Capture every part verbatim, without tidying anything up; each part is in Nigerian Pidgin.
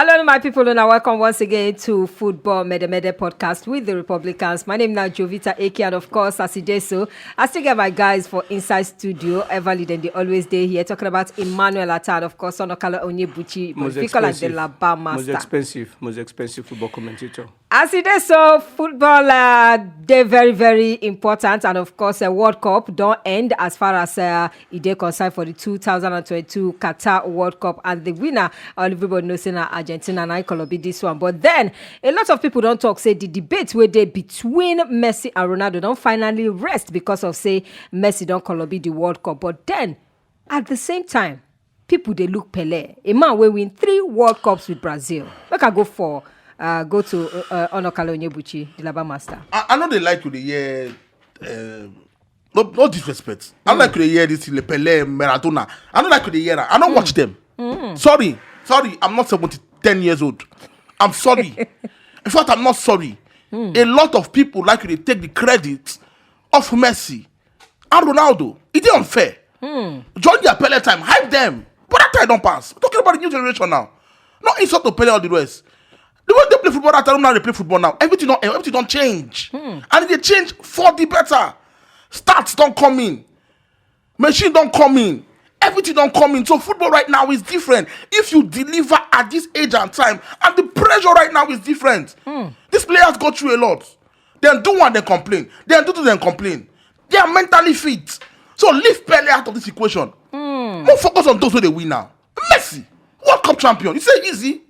Hello, my people, and welcome once again to Football Mede Mede podcast with the Republicans. My name is now Jovita Eke, and of course, as it is so, I still get my guys for inside studio. Everly, then they always day here talking about Emmanuel Atta, and of course, Onokala Onyebuchi, but Most we call like the expensive, Laba most Master. expensive, most expensive football commentator. As it is so, football uh, dey very, very important, and of course, a World Cup don end as far as uh, e dey concerned for the two thousand and twenty-two Qatar World Cup, and the winner, all everybody knows say na Argentina, na Colombia this one. But then a lot of people don talk say the debate wey dey between Messi and Ronaldo don finally rest because of say Messi don Colombia the World Cup. But then at the same time, people dey look Pele, a man wey win three World Cups with Brazil. Make I go for uh, go to uh, uh, Onokala Onyebuchi, the Laba Master. I, I know they like to the hear. Um, no, no disrespect. I don't like to the hear this Le Pele, Maradona. I don't like to the hear. I don't watch them. Sorry, sorry. I'm not seventy, ten years old. I'm sorry. In fact, I'm not sorry. A lot of people like to take the credit of Messi and Ronaldo. It's unfair. During their Pele time, hype them. But that time don't pass. We're talking about the new generation now. Not insult to Pele or the rest. The way they play football that time, now they play football now. Everything don't, everything don't change, and they change for the better. Stats don't come in. Machine don't come in. Everything don't come in. So football right now is different. If you deliver at this age and time, and the pressure right now is different. These players go through a lot. Then do one, then complain. Then do two, then complain. They are mentally fit. So leave Pele out of this equation. More focus on those who they win now. Messi, World Cup champion. You say easy.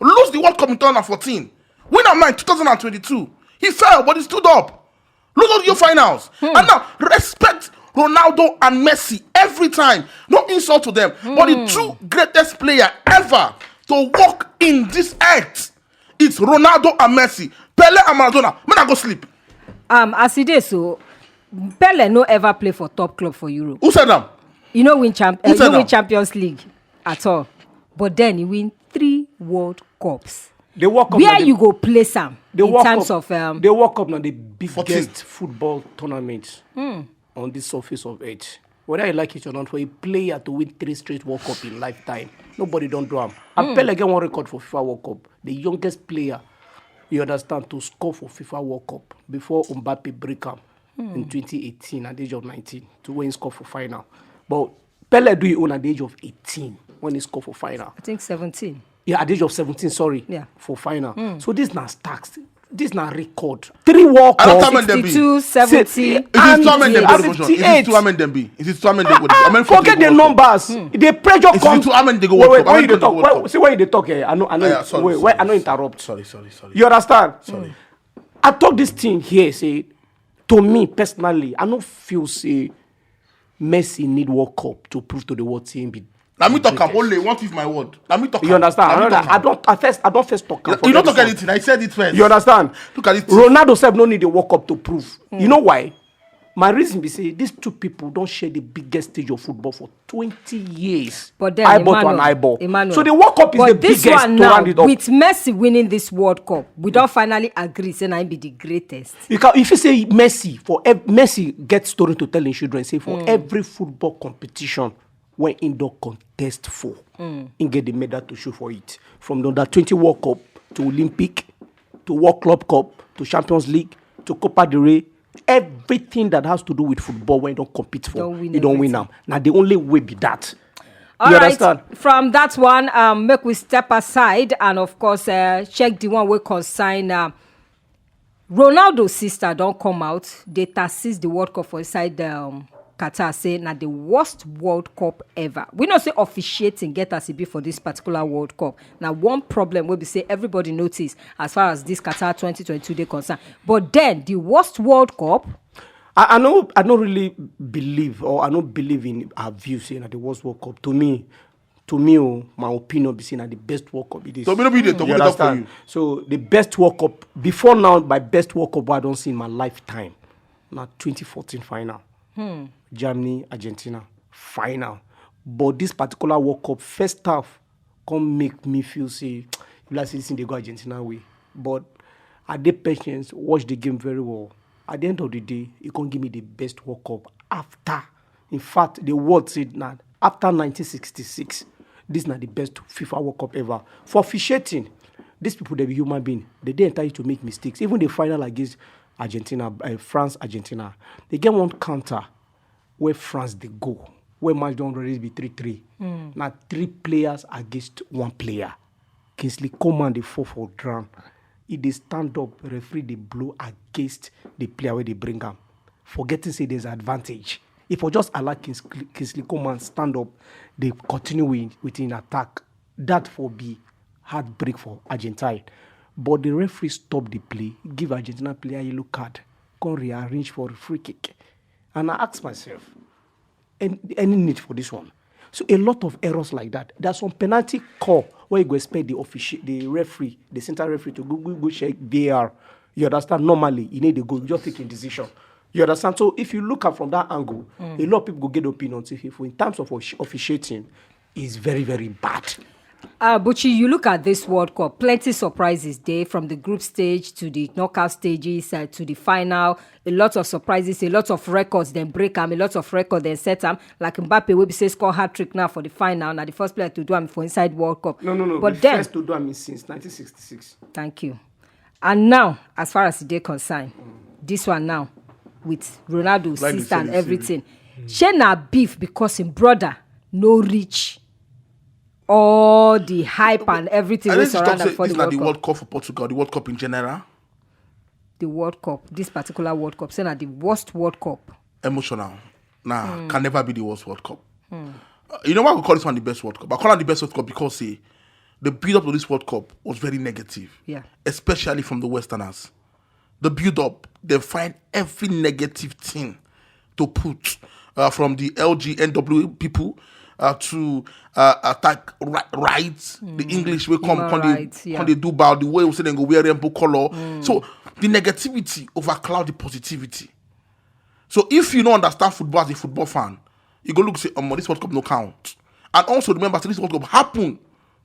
Lose the World Cup in two thousand fourteen. Win a man in two thousand twenty-two. He fell, but he stood up. Lose all your finals. And now respect Ronaldo and Messi every time. No insult to them. But the two greatest player ever to walk in this earth, it's Ronaldo and Messi. Pele and Maradona. Man, I go sleep. Um, as it is so, Pele no ever play for top club for Europe. Who said that? You know win champ, uh, Who you said know win that? Champions League at all, but then he win three World Cups. The World Cup Where na the- you go place am the in World terms Cup, of um, the World Cup na the biggest fourteen. Football tournament on the surface of earth. Whether you like it or not, for a player to win three straight World Cup in lifetime, nobody don't do am. And Pele get one record for FIFA World Cup. The youngest player, you understand, to score for FIFA World Cup before Mbappe break am in twenty eighteen at the age of nineteen to when he scored for final. But Pele do his own at the age of eighteen when he scored for final. I think seventeen. Yeah, at the age of seventeen, sorry. Yeah. For final. So this na stacks. This na record. Three World I don't Cup. tell me them be. Sixty-two, seventy, Six- Is it two how many they go and World Cup? Is fifty-eight. It two how many them be? Is it two how many they go World Cup? How many Forget they the go World Cup? numbers. The pressure Is come. it two how many they go Wait, World wait, Cup? How where many you they talk? go World Where, Cup? see where you dey talk here. I know, I know. Ah, yeah, sorry, Wait, sorry, wait, I know sorry. Interrupt. Sorry, sorry, sorry. You understand? Sorry. I talk this thing here. Say, to me personally, I no feel say Messi need World Cup to prove to the world say he be. Let me talk. I'm only one is my word. Let me talk. You understand? Let me I, talk. I don't. I first. I don't first talk. You, you don't talk anything. I said it first. You understand? Look at it. Ronaldo sef no need the World Cup to prove. You know why? My reason be say these two people don't share the biggest stage of football for twenty years. But then eyeball Emmanuel, to an eyeball. Emmanuel. So the World Cup is But the this biggest one to now, round it up. With Messi winning this World Cup, we don't finally agree say na him be the greatest. You can, if you say Messi for ev- Messi get story to tell in children, say for every football competition when he don contest for, he get the medal to show for it. From the under twenty World Cup to Olympic to World Club Cup to Champions League to Copa del Rey, everything that has to do with football when he don't compete for, Don't win he don't win everything. Now. Now the only way be that. All You right. Understand? From that one, um, make we step aside and of course uh, check the one wey concern. Um, Ronaldo sister don come out. They assist the World Cup for inside um, Qatar. Say na the worst World Cup ever. We know say officiating get as e be for this particular World Cup. Now one problem will be say everybody notice as far as this Qatar twenty twenty-two dey concern. But then the worst World Cup. I, I know I don't really believe or I don't believe in our view saying that the worst World Cup. To me, to me, oh, my opinion be saying that the best World Cup it is. So, me no be the talk, You we talk for understand? You. So the best World Cup before now, my best World Cup I don't see in my lifetime. Now twenty fourteen final, Germany, Argentina final. But this particular World Cup first half come make me feel say if like say this thing dey go Argentina way. But I dey patience, watch the game very well. At the end of the day, it come give me the best World Cup after. In fact, the world said now after nineteen sixty-six, This na the best FIFA World Cup ever. For officiating, these people, they be human being. They dey entitled to make mistakes. Even the final against Argentina, uh, France, Argentina, they get one counter where France dey go, where match don already be three three. Na three players against one player. Kingsley Coman dey fall for ground. He dey stand up, referee dey blow against the player wey dey bring am, forgetting say there's advantage. If we just allow Kingsley, Kingsley Coman stand up, they continue with, with an attack, that for be heartbreak for Argentine. But the referee stop the play, give Argentina player yellow card, come rearrange for a free kick. And I ask myself, any, any need for this one? So a lot of errors like that. There's some penalty call where you go expect the official, the referee, the center referee to go, go, go check V A R. You understand? Normally, you need to go, you just take a decision. You understand? So if you look at from that angle, a lot of people go get opinions. If, if in terms of offici- officiating, is very, very bad. Uh, Buchi, you look at this World Cup, plenty surprises there from the group stage to the knockout stages uh, to the final. A lot of surprises, a lot of records then break am, a lot of records then set am. Like Mbappe, wey be say score hat trick now for the final. Now the first player to do am for inside World Cup. No, no, no. But the then, first to do am is since nineteen sixty-six. Thank you. And now, as far as e dey concern, this one now with Ronaldo, Like the sister and Chelsea. Everything, shey na beef because him brother no reach all the hype and everything I wey think you surround talk am say for it's the not World the Cup. World Cup for Portugal, the World Cup in general. The World Cup, this particular World Cup, say na the worst World Cup. Emotional. Nah, can never be the worst World Cup. Uh, you know why we call this one the best World Cup? I call it the best World Cup because, see, the build up to this World Cup was very negative. Yeah. Especially from the Westerners. The build up, they find every negative thing to put uh, from the L G N W people uh, to uh, attack ri- rights, the English will come, Human come, they, rights, yeah. come they do bow the way we say they go wear rainbow color. So the negativity overcloud the positivity. So if you don't understand football as a football fan, you go look say, oh, this World Cup no count. And also remember, say this World Cup happen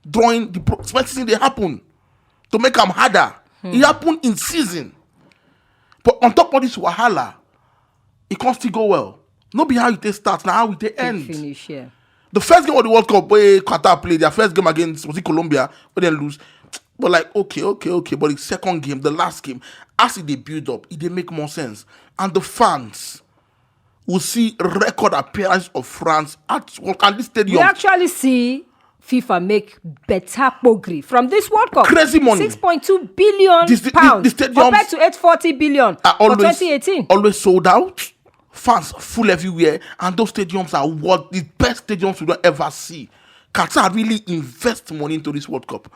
during the pro- season they happen to make them harder. It happened in season. But on top of this wahala, it can't still go well. No be how it take start, now how it take end. Finish here. The first game of the World Cup where Qatar played their first game against, was it Colombia, where they lose. But like, okay, okay, okay. But the second game, the last game, as it they build up, it they make more sense. And the fans will see record appearance of France at World Cup. This We stadium. Actually see FIFA make better pogri from this World Cup. Crazy money. Six point two billion This- the- the- pounds the stadiums compared to eight forty billion are for always twenty eighteen. Always sold out. Fans full everywhere, and those stadiums are what the best stadiums we don't ever see. Qatar really invest money into this World Cup.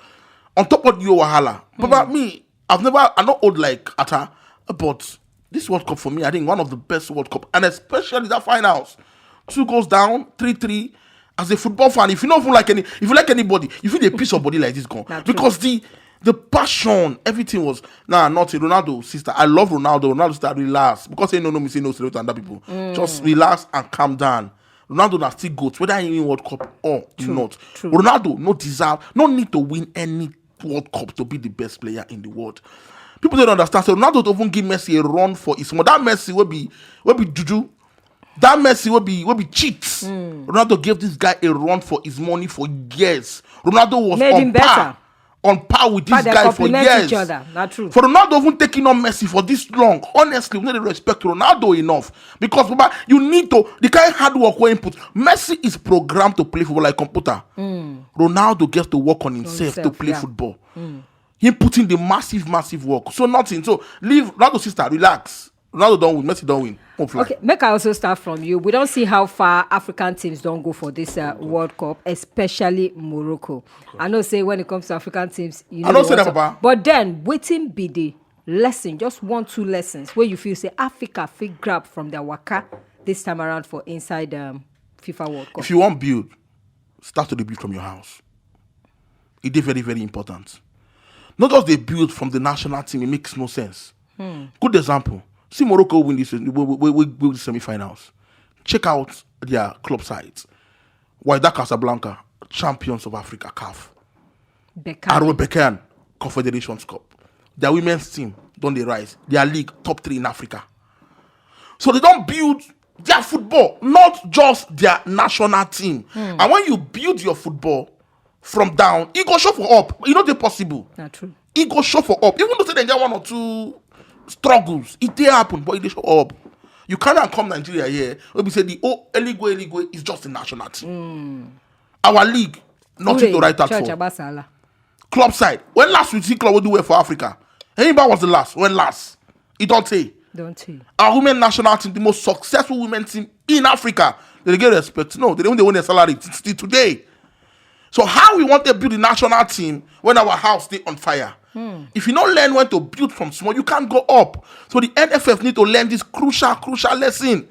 On top of your wahala, but about me, I've never, I'm not old like Qatar, but this World Cup for me, I think one of the best World Cup, and especially that finals, two goals down, three three. As a football fan, if you don't even like any, if you like anybody, if you dey piss your body like this gone, Na true. Because the the passion, everything was nah, not Ronaldo sister. I love Ronaldo. Ronaldo sister, relax because he no know me say no celebrate and other people. Just relax and calm down. Ronaldo na still goat whether he win World Cup or not. True. Ronaldo no deserve, no need to win any World Cup to be the best player in the world. People don't understand. So Ronaldo don't even give Messi a run for his money. That Messi will be will be juju. That Messi will be will be cheats. Ronaldo gave this guy a run for his money for years. Ronaldo was Made on him par, better. On par with this But they guy for complement years. Each other. Not true. For Ronaldo even taking on Messi for this long, honestly, we need to respect Ronaldo enough because Baba, you need to the kind of hard work where he put. Messi is programmed to play football like computer. Ronaldo gets to work on himself, to Himself, play yeah. Football. He put in the massive, massive work. So nothing. So leave Ronaldo sister, relax. Ronaldo don't win, Messi don't win. Hope fly. Okay, make I also start from you. We don't see how far African teams don't go for this uh, World Cup, especially Morocco. I know say when it comes to African teams, you know I don't they say want that, to- Papa. But then, waiting be the lesson, just one two lessons where you feel say Africa fit grab from their waka this time around for inside um, FIFA World Cup. If you want build, start to the build from your house. It is very, very important. Not just they build from the national team, it makes no sense. Good example. See Morocco win this win, win, win, win, win the semi-finals. Check out their club sides. Wydad Casablanca, champions of Africa, CAF. Beckham. Aro Bekan, Confederations Cup. Their women's team don't they rise. Their league top three in Africa. So they don't build their football, not just their national team. And when you build your football, from down, e go show for up. E no dey possible. Na true. E go show for up. Even though say dem get one or two struggles, e dey happen, but e dey show up. You carry am come Nigeria here, wey be say the whole eligwe eligwe is just the national team. Our league, nothing to write out Church for. Agbasala. Club side. When last we see club wey do well for Africa? Enyimba was the last. When last? E don tey. Don't he? Our women national team, the most successful women team in Africa. They dey get respect. No, they don't dey win their salary t- still today. So how we want to build the national team when our house stay on fire? If you don't learn when to build from small, you can't go up. So the N F F need to learn this crucial, crucial lesson.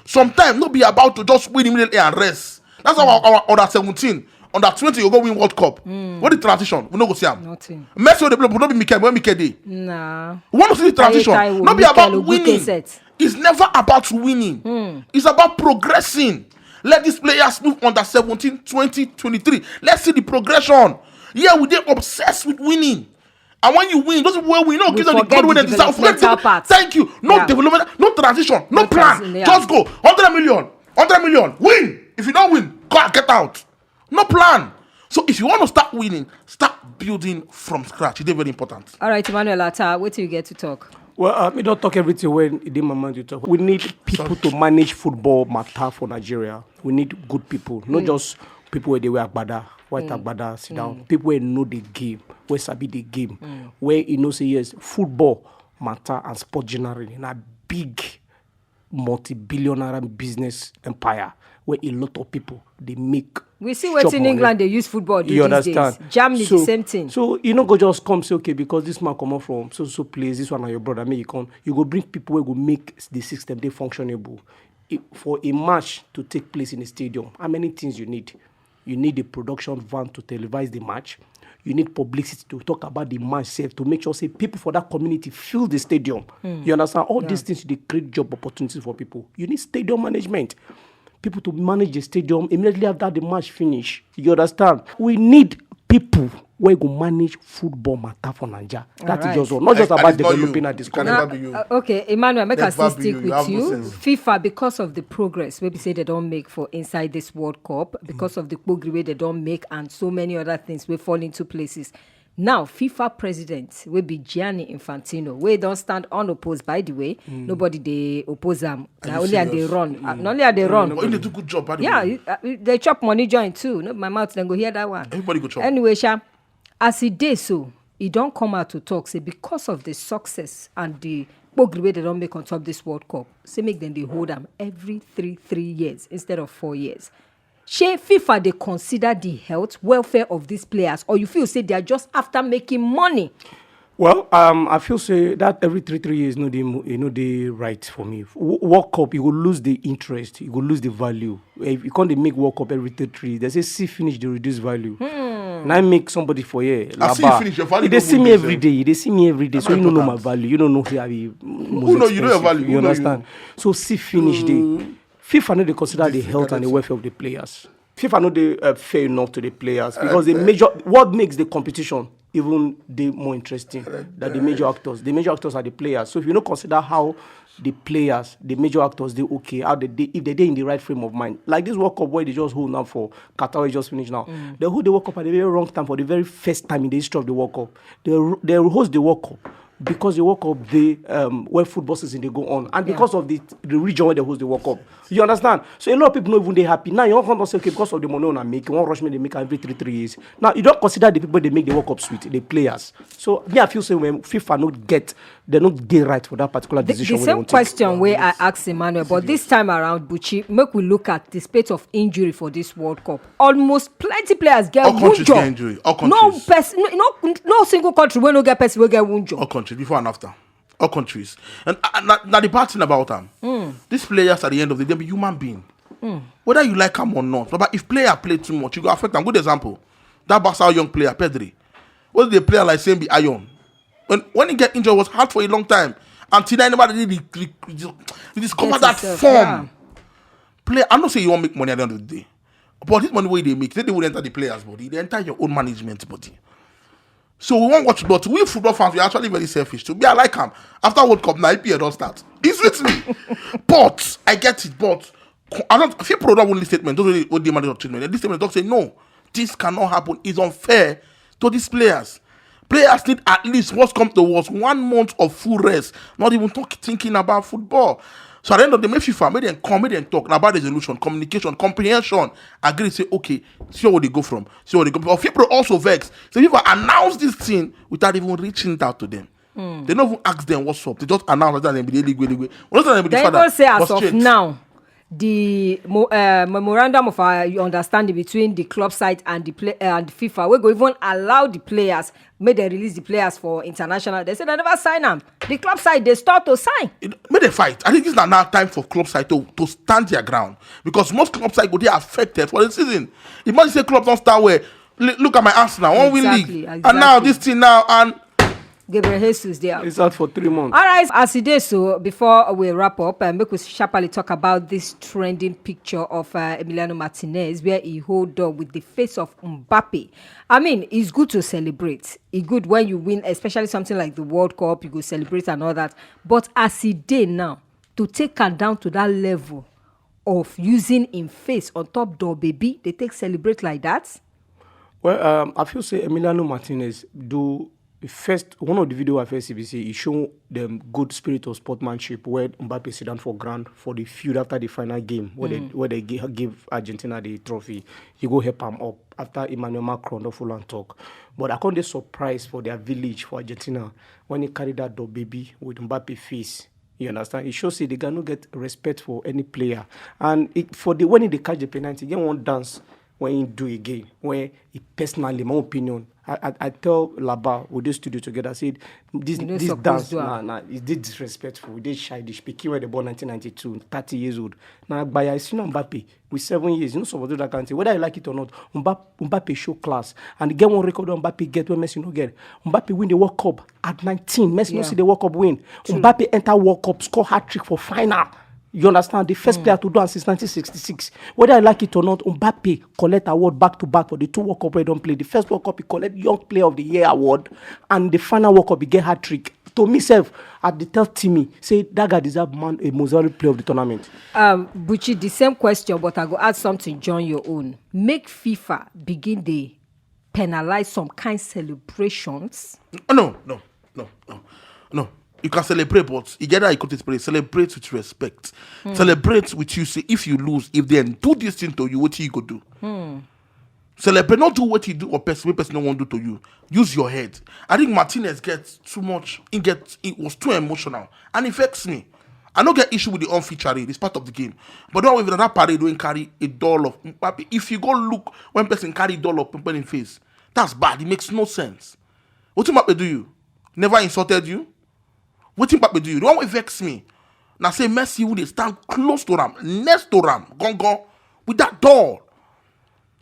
Sometimes not be about to just win immediately and rest. That's how our, our under seventeen, under twenty, you go win World Cup. What the transition? We no go see am. Nothing. Messi wey dey play, but no be Mikel, when Mikel dey. Nah. We want to see the transition. Taiwo, Not be Mikel about Oguke winning. Set. It's never about winning. It's about progressing. Let these players move under seventeen, twenty, twenty-three. Let's see the progression. Yeah, we dey obsessed with winning. And when you win, those people wey win, no We give them the forget code wey the dem deserve. Forget developmental people. part. Thank you. No Yeah. development, no transition, no, No plan. transi- yeah. Just go. Hundred million. Hundred million. Win. If you don't win, go and get out. No plan. So if you want to start winning, start building from scratch. It's very important. All right, Emmanuel Atta, wetin you get to talk? Well, um, you don't talk everything when it did my mind you talk. We need people to manage football matter for Nigeria. We need good people, not just people where they wear agbada, white agbada, sit down. People where know the game, where sabi the game, where you know say yes, football matter and sport generally. And a big multi-billionaire business empire where a lot of people they make. We see chop wetin money. England dey use football do You these understand? Days. Germany So- the same thing. So you no go just come say okay because this man come up from so so place, this one na your brother, make you come. You go bring people where go make the system they functionable. If, for a match to take place in a stadium, how many things you need? You need a production van to televise the match. You need publicity to talk about the match sef to make sure say people for that community fill the stadium. You understand? All these things they create job opportunities for people. You need stadium management. People to manage the stadium immediately after the match finish. You understand? We need people where go manage football matter for Nigeria. That is Alright. just all. Not just I- I about did not you. developing and You discovering. can never Now, be you. Uh, okay, Emmanuel, make I Never still be stick you. You with have no you. sense. FIFA, because of the progress wey be say they don't make for inside this World Cup, because of the pogri wey they don't make and so many other things wey fall into places. Now, FIFA president wey be Gianni Infantino, wey don't stand unopposed, by the way. Nobody they oppose am. Are Na you only I they serious? run. Uh, na only I they run. But you dey do good job, by the Yeah, way. you- uh, they chop money join too. No, my mouth then go hear that one. Everybody go chop. Anyway, sha, as e dey so, e don come out to talk say because of the success and the pogri wey they don make on top this World Cup, say make dem dey hold am every three three years instead of four years. Shey FIFA dey consider the health welfare of these players, or you feel say they are just after making money? Well, um, I feel say that every three three years, no, they, you know, they right for me. W- World Cup, you will lose the interest, you will lose the value. If you can't make World Cup every three three, they say see finish the reduce value. Now I make somebody for here. I see Laba. finish, your value They don't see go me dey every there. day. They see me every day, That's so you not don't know my important. Value. You don't know who I be. Most Who know you? Know your expensive. Value. You Who know understand? So see finish day. FIFA no dey consider the Different health and the thing. welfare of the players. FIFA no dey uh, fair enough to the players because the major what makes the competition even dey more interesting than the major actors. The major actors are the players. So if you no consider how the players, the major actors, they okay, how they, they if they dey in the right frame of mind. Like this World Cup where they just hold now for Qatar, wey just finished now. They hold the World Cup at the very wrong time for the very first time in the history of the World Cup. They they host the World Cup because the World Cup dey um, where football season dey go on, and because of the the region where they host the World Cup. You understand? So a lot of people no even dey happy. Now you wan come say okay because of the money una make, you wan rush me dey make am every three three years. Now you don't consider the people they make the World Cup sweet, the players. So me I feel say when FIFA no get, they no dey right for that particular The, decision. the Wey they same wan take. Question wey I ask Emmanuel, but this time around, Buchi, make we look at the spate of injury for this World Cup. Almost plenty players get All countries wunjo. Get injury. All No countries. person, no, no, no single country wey no get person wey get wunjo. All countries before and after. All countries. And uh, na, na the bad thing about them, these players at the end of the day be human being. Whether you like them or not, but if player play too much, you go affect them. Good example, that Barca young player Pedri. What the player like saying be iron? When when he get injured, it was hard for a long time. Until now, nobody really, really, really discover Get that himself, form. Yeah. Player, I know say you won't make money at the end of the day, but this money wey they make, they will enter the players' body, they enter your own management body. So we won't watch, but we football fans, we are actually very selfish too. Me, I like him. After World Cup, now E P L don't start. It's with me, but I get it. But I don't feel proud of only statement. Those only what the manager treatment. And this statement don't say no. This cannot happen. It's unfair to these players. Players need at least, what's come to worst, one month of full rest, not even talk, thinking about football. So at the end of the day, make FIFA, make them come, make them talk about resolution, communication, comprehension. Agree, say, okay, see where they go from, see where they go. But FIFA also vex. So FIFA announce this thing without even reaching out to them. They don't even ask them what's up. They just announce that they be the league, league. What does that be the They father? Even say as But of straight. Now, the mo- uh, memorandum of uh, understanding between the club side and the play uh, and FIFA, we go even allow the players, make they release the players for international. They say they never sign them. The club side, they start to sign. It, make they fight. I think it's not now time for club side to, to stand their ground, because most club side go they affected for the season. Imagine say clubs don't start where. L- look at my Arsenal, one win league, Exactly, and now exactly. This thing now, and Gabriel Jesus there. It's out for three months. All right, as it is, so before we wrap up, uh, make we sharply talk about this trending picture of uh, Emiliano Martinez, where he hold up with the face of Mbappe. I mean, it's good to celebrate. It's good when you win, especially something like the World Cup, you go celebrate and all that. But as he did now, to take am down to that level of using him face on top door baby, they take celebrate like that. Well, um, I feel say Emiliano Martinez do the first one of the video I first see be say he show them good spirit of sportsmanship where Mbappe sit down for ground for the field after the final game where they where they give, give Argentina the trophy. He go help him up after Emmanuel Macron don follow am talk. But I come dey surprised for their village for Argentina when he carry that door baby with Mbappe face. You understand? It shows say the guy no get respect for any player. And it, for the when he dey catch the penalty, he get one dance when he do again, when he personally, my opinion, I, I, I tell Laba with this studio together, I said, this, You no this suppose dance, do am. nah, nah, it did disrespectful. It did childish. Pikin where they born nineteen ninety-two, thirty years old. Now, by I see Mbappe with seven years, you no suppose do that kind of thing. Whether you like it or not, Mbappe, Mbappe show class. And get one record Mbappe get where Messi no get. Mbappe win the World Cup at nineteen. Messi no Yeah. See the World Cup win. Mbappe enter World Cup, score hat trick for final. You understand? The first player to do am since nineteen sixty-six. Whether I like it or not, Mbappe collect award back to back for the two World Cup we don play. The first World Cup, he collect Young Player of the Year award, and the final World Cup, he get hat trick. To myself, I dey tell Timmy, say that guy deserve man a most valuable player of the tournament. Um, Buchi, the same question, but I go add something, John, your own. Make FIFA begin the penalize some kind celebrations. No, no, no, no, no. You can celebrate, but you get that you could celebrate. Celebrate with respect. Celebrate with you. Say if you lose, if they do this thing to you, what you go do? Celebrate, not do what you do or person, what person no want do to you. Use your head. I think Martinez gets too much. He get it was too emotional and it affects me. I no get issue with the unfeaturing. It's part of the game. But don't even that parade when carry a doll of Mbappe. If you go look when person carry doll of Mbappe in face, that's bad. It makes no sense. What Mbappe do you? Never insulted you? What Mbappe do you? The one wey vex me. Now say Messi who they stand close to Ram, next to Ram, gone gone, with that doll.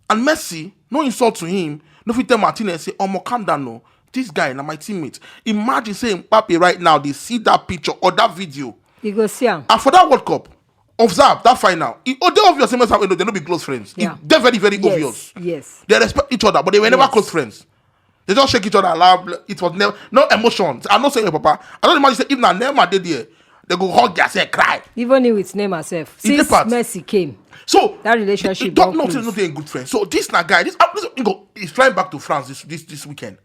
And Messi, no insult to him, no fit tell Martinez say, "Omo, calm down, no. This guy na my teammate." Imagine say Mbappe right now, they see that picture or that video. You go see am. And for that World Cup, observe that final. It oh, they obvious say Messi and Ronaldo, they no be close friends. Yeah. It, they're very, very Yes, obvious. Yes. They respect each other, but they were never Yes. Close friends. They just shake each other, laugh. It was never no emotions. I no say your papa. I don't imagine say if na Neymar dey there, they go hug their say cry. Even if it's name herself. It dey Since part. Messi came, So That relationship don't don not close. Not a good friend. So this na guy. This, uh, this he go, he's flying back to France this, this this weekend,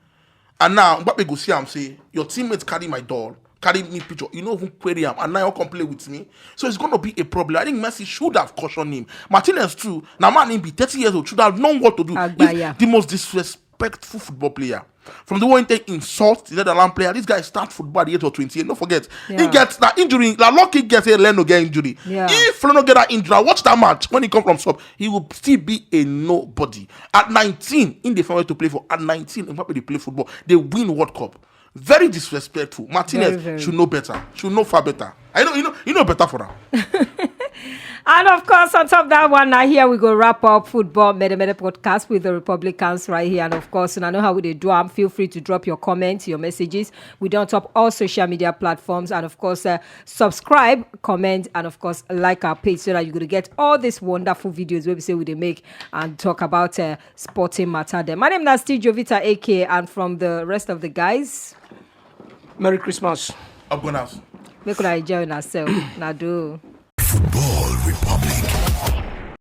and now Mbappe go see am say your teammates carry my doll, carry me picture. You no even query am, and now you come play with me. So it's gonna be a problem. I think Messi should have cautioned him. Martinez too. Now man, he be thirty years old. Should have known what to do. Agbaya. He's the most disrespectful football player. From the one take insult the Netherlands player, this guy start football at the age of twenty-eight. Don't forget, Yeah. He gets that injury. La lucky gets a Leno get injury. Yeah. If Leno get that injury, watch that match when he come from sub, he will still be a nobody. At nineteen, in the final to play for at nineteen, Mbappe dey play football. They win World Cup. Very disrespectful. Martinez Very, very. Should know better. Should know far better. I know you know you know better for him. And of course, on top of that one, now here we go wrap up football Mede Mede podcast with the Republicans right here. And of course, I know how we dey do am. Feel free to drop your comments, your messages. We dey on top all social media platforms, and of course, uh, subscribe, comment, and of course, like our page so that you gonna get all these wonderful videos where we say we dey make and talk about uh, sporting matter. There, my name is Steve Jovita A K, and from the rest of the guys, Merry Christmas. Up going house. make una enjoy yourself. Now do. Football Republic.